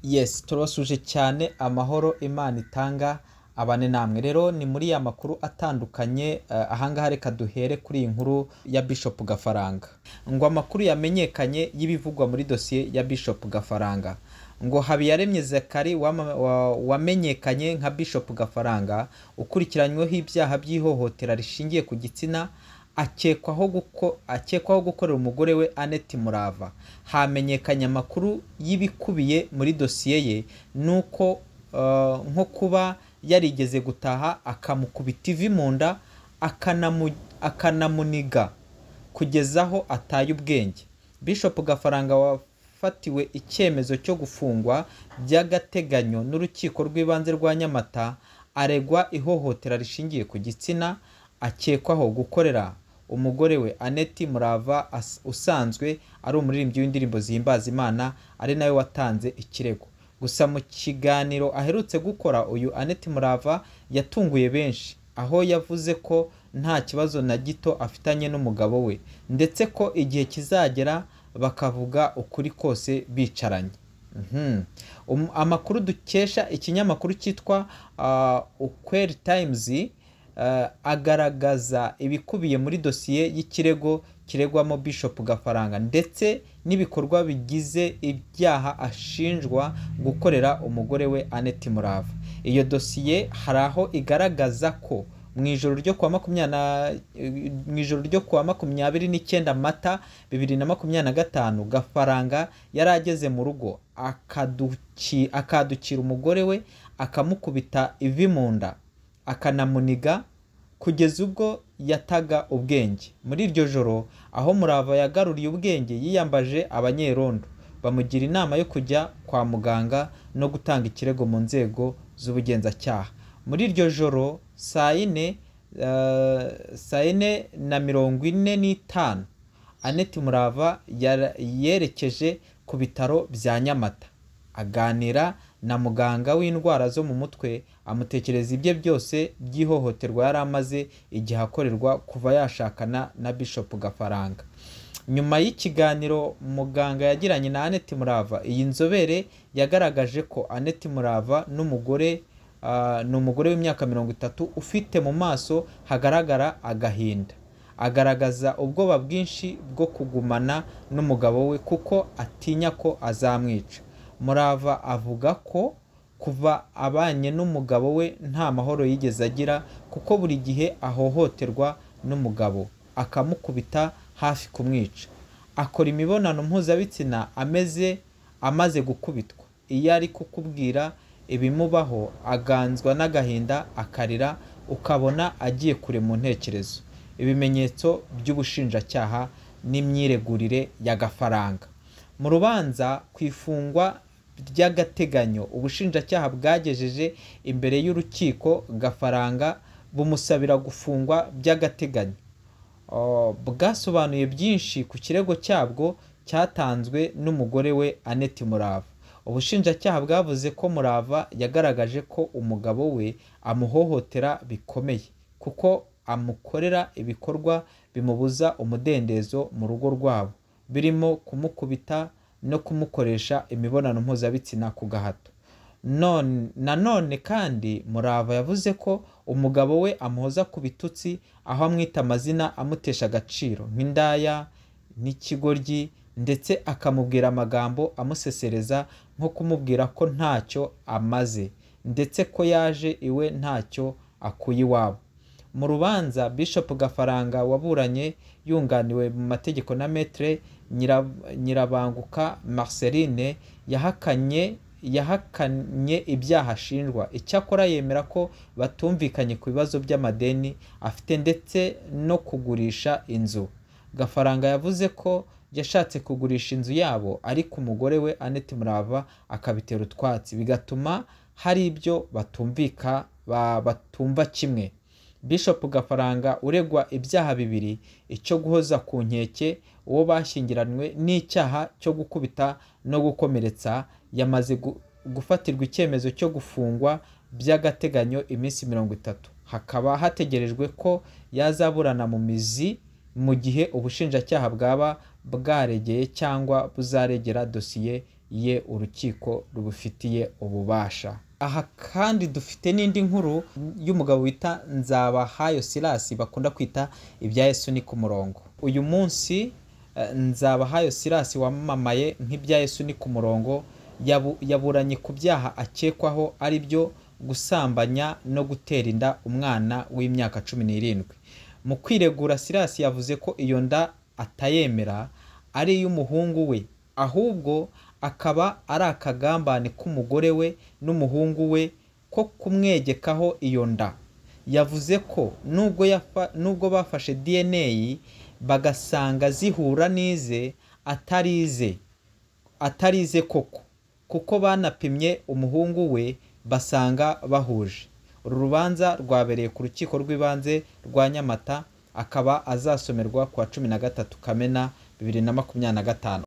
Yes, turabasuje cyane. Amahoro Imana itanga abane namwe. Rero ni muri ya makuru atandukanye. Ahangaha reka duhere kuri iyi nkuru ya Bishop Gafaranga. Ngo amakuru yamenyekanye y'ibivugwa muri dosiye ya Bishop Gafaranga. Ngo Habiyaremye Zakari wamenyekanye nka Bishop Gafaranga, ukurikiranyweho ibyaha by'ihohotera rishingiye ku gitsina, akekwaho gukorera umugore we Annette Murava. Hamenyekanye amakuru y'ibikubiye muri dosiye ye, nuko nko kuba yarigeze gutaha akamukubita ivi mu nda, akanamuniga kugeza aho ataye ubwenge. Bishop Gafaranga wafatiwe icyemezo cyo gufungwa by'agateganyo n'urukiko rw'ibanze rwa Nyamata, aregwa ihohotera rishingiye ku gitsina akekwaho gukorera umugore we Annette Murava, usanzwe ari umuririmbyi w'indirimbo zihimbaza Imana, ari nawe watanze ikirego. Gusa mu kiganiro aherutse gukora, uyu Annette Murava yatunguye benshi, aho yavuze ko nta kibazo na gito afitanye n'umugabo we, ndetse ko igihe kizagera bakavuga ukuri kose bicaranye. Amakuru dukesha ikinyamakuru cyitwa Ukweli Times agaragaza ibikubiye muri dosiye y'ikirego kiregwamo Bishop Gafaranga, ndetse n'ibikorwa bigize ibyaha ashinjwa gukorera umugore we Annette Murava. Iyo dosiye hari aho igaragaza ko mu ijoro ryo kuwa mu ijoro ryo kuwa 29 Mata 2025, Gafaranga yari ageze mu rugo akadukira umugore we, akamukubita ivi mu nda, akanamuniga kugeza ubwo yataga ubwenge. Muri iryo joro aho Murava yagaruriye ubwenge, yiyambaje abanyerondo bamugira inama yo kujya kwa muganga no gutanga ikirego mu nzego z'ubugenzacyaha. Muri iryo joro saa 4:45, Annette Murava yerekeje ku bitaro bya Nyamata, aganira na muganga w'indwara zo mu mutwe, amutekereza ibye byose by'ihohoterwa yari amaze igihe akorerwa kuva yashakana na Bishop Gafaranga. Nyuma y'ikiganiro muganga yagiranye na Annette Murava, iyi nzobere yagaragaje ko Annette Murava n'umugore ni umugore w'imyaka 30 ufite mu maso hagaragara agahinda, agaragaza ubwoba bwinshi bwo kugumana n'umugabo we kuko atinya ko azamwica. Murava avuga ko kuva abanye n'umugabo we nta mahoro yigeze agira, kuko buri gihe ahohoterwa n'umugabo akamukubita hafi kumwica. Akora imibonano mpuzabitsina amaze gukubitwa. Iyo ari kukubwira ibimubaho aganzwa n'agahinda, akarira, ukabona agiye kure mu ntekerezo. Ibimenyetso by'ubushinjacyaha n'imyiregurire ya Gafaranga. Mu rubanza ku ifungwa ry'agateganyo, ubushinjacyaha bwagejeje imbere y'urukiko Gafaranga bumusabira gufungwa by'agateganyo. Bwasobanuye byinshi ku kirego cyabwo cyatanzwe n'umugore we Annette Murava. Ubushinjacyaha bwavuze ko Murava yagaragaje ko umugabo we amuhohotera bikomeye, kuko amukorera ibikorwa bimubuza umudendezo mu rugo rwabo, birimo kumukubita no kumukoresha imibonano mpuzabitsina ku gahato. Nanone kandi Murava yavuze ko umugabo we amuhoza ku bitutsi, aho amwita amazina amutesha agaciro nk'indaya n'ikigoryi, ndetse akamubwira amagambo amusesereza nko kumubwira ko ntacyo amaze, ndetse ko yaje iwe ntacyo akuye iwabo. Mu rubanza Bishop Gafaranga waburanye yunganiwe mu mategeko na Maître Nyirabanguka Marceline, yahakanye ibyaha ashinjwa. Icyakora yemera ko batumvikanye ku bibazo by'amadeni afite ndetse no kugurisha inzu. Gafaranga yavuze ko yashatse kugurisha inzu yabo, ariko umugore we Annette Murava akabitera utwatsi, bigatuma hari ibyo batumva kimwe. Bishop Gafaranga uregwa ibyaha bibiri, icyo guhoza ku nkeke uwo bashyingiranywe n'icyaha cyo gukubita no gukomeretsa, yamaze gufatirwa icyemezo cyo gufungwa by'agateganyo iminsi 30. Hakaba hategerejwe ko yazaburana mu mizi mu gihe ubushinjacyaha bwaba bwaregeye cyangwa buzaregera dosiye ye urukiko rubifitiye ububasha. Aha kandi dufite n'indi nkuru y'umugabo wita Nzabahayo Silas bakunda kwita Ibya Yesu ni ku murongo. Uyu munsi Nzabahayo Silas wamamaye nk'Ibya Yesu ni ku murongo yaburanye ku byaha akekwaho ari byo gusambanya no gutera inda umwana w'imyaka 17. Mu kwiregura Silas yavuze ko iyo nda atayemera ari iy'umuhungu we ahubwo akaba ari akagambane k'umugore we n'umuhungu we ko kumwegekaho iyo nda. Yavuze ko nubwo bafashe DNA bagasanga zihura n'ize atari ize atari ize koko kuko banapimye umuhungu we basanga bahuje. Uru rubanza rwabereye ku rukiko rw'ibanze rwa Nyamata akaba azasomerwa ku wa 13 Kamena 2025.